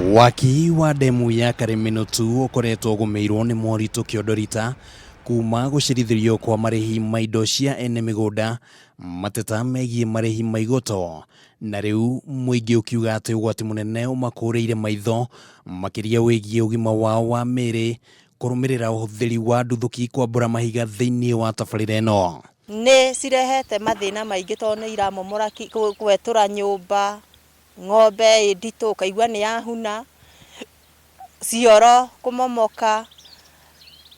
Waki wa ndemu ya Karĩmĩnũtu ũkoretwo ũgũmĩirwo nĩ moritũ kĩondo rita kuma gũcirithĩrio kwa marĩhi ma indo cia ene mĩgũnda, mateta megiĩ marĩhi ma igoto, na rĩu mũingĩ ũkiuga atĩ ũgwati mũnene ũmakũrĩire maitho makĩria wĩgiĩ ũgima wao wa mĩĩrĩ kũrũmĩrĩra ũhũthĩri wa nduthũki kwambũra mahiga thĩinĩ wa tabarĩra ĩno. Nĩ cirehete mathĩna maingĩ tondũ nĩ iramomora gwetũra nyũmba, ng'ombe ĩ nditũ ũkaigua nĩ yahuna, cioro kũmomoka,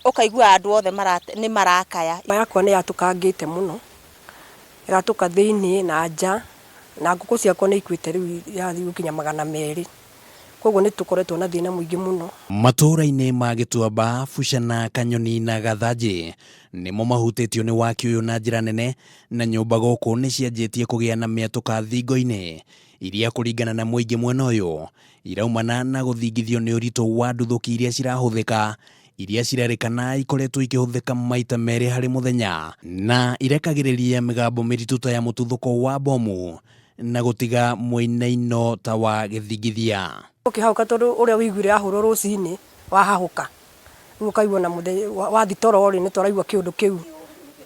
ũkaigua andũ othe nĩ marakaya. Nyũmba yakwa nĩ yatũkangĩte mũno, ĩgatũka thĩiniĩ na nja, na ngũkũ ciakwa nĩ ikuĩte rĩu irathiĩ gũkinya 200, koguo nĩ tũkoretwo na thĩna mũingĩ mũno. Matũũra-inĩ ma Gĩtuamba, Bucana, Kanyoni na Gathanjĩ nĩmo mahutĩtio nĩ waki ũyũ na njĩra nene na nyũmba gũkũ nĩ cianjĩtie kũgĩa na mĩatũka thingo-inĩ iria kũringana na mũingĩ mwena ũyũ iraumana na gũthingithio nĩ ũritũ wa nduthũki iria cirahũthĩka iria cirerĩkana ikoretwo ikĩhũthĩka maita merĩ harĩ mũthenya na irekagĩrĩria mĩgambo mĩritũ ta ya mũtuthũko wa bomu na gũtiga mũinaino ta wa gĩthingithia. Ũkĩhahũka tondũ ũrĩa ũiguire yahũrwo rũcinĩ wahahũka rĩu ũkaigua na mũthenya wathiĩ toro rĩ nĩ tũraigua kĩũndũ kĩu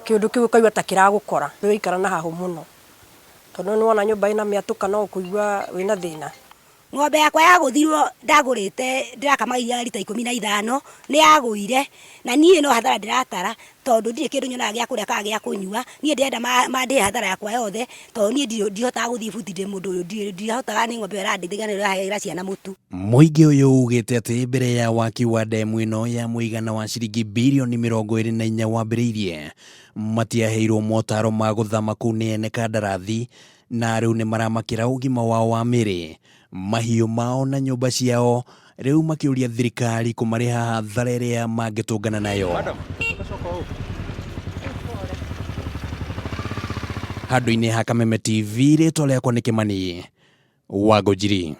kĩũndũ kĩu ũkaigua ta kĩragũkora ũraikara na hahũ mũno tondũ nĩ wona nyũmba ĩna mĩatũka no ũkũigua wĩna thĩna. Ng'ombe yakwa yagũthirwo ndagũrĩte ndĩrakamaga iria rita 15 nĩ yagũire na niĩ no hathara ndĩratara tondũ ndirĩ kĩndũ nyonaga gĩa kũrĩa kana gĩa kũnyua. Niĩ ndĩrenda mandĩhe hathara yakwa yothe tondũ niĩ ndihotaga gũthiĩ buti ndĩ mũndũ ũyũ ndihotaga nĩ ng'ombe ĩyo ĩrandeithagia na nĩyo ĩrahegĩra ciana mũtu. Mũingĩ ũyũ ugĩte atĩ mbere ya waki wa ndemu ĩno ya mũigana wa ciringi birioni 24 wambĩrĩirie, matiaheirwo motaro ma gũthama kũu nĩ ene kandarathi na rĩu nĩ maramakĩra ũgima wao wa mĩĩrĩ, mahiũ mao na nyũmba ciao, rĩu makĩũria thirikari kũmarĩha hathara ĩrĩa mangĩtũngana nayo. Handũ-inĩ ha Kameme TV, rĩtwa rĩakwa nĩ Kĩmani wa Ngũnjiri.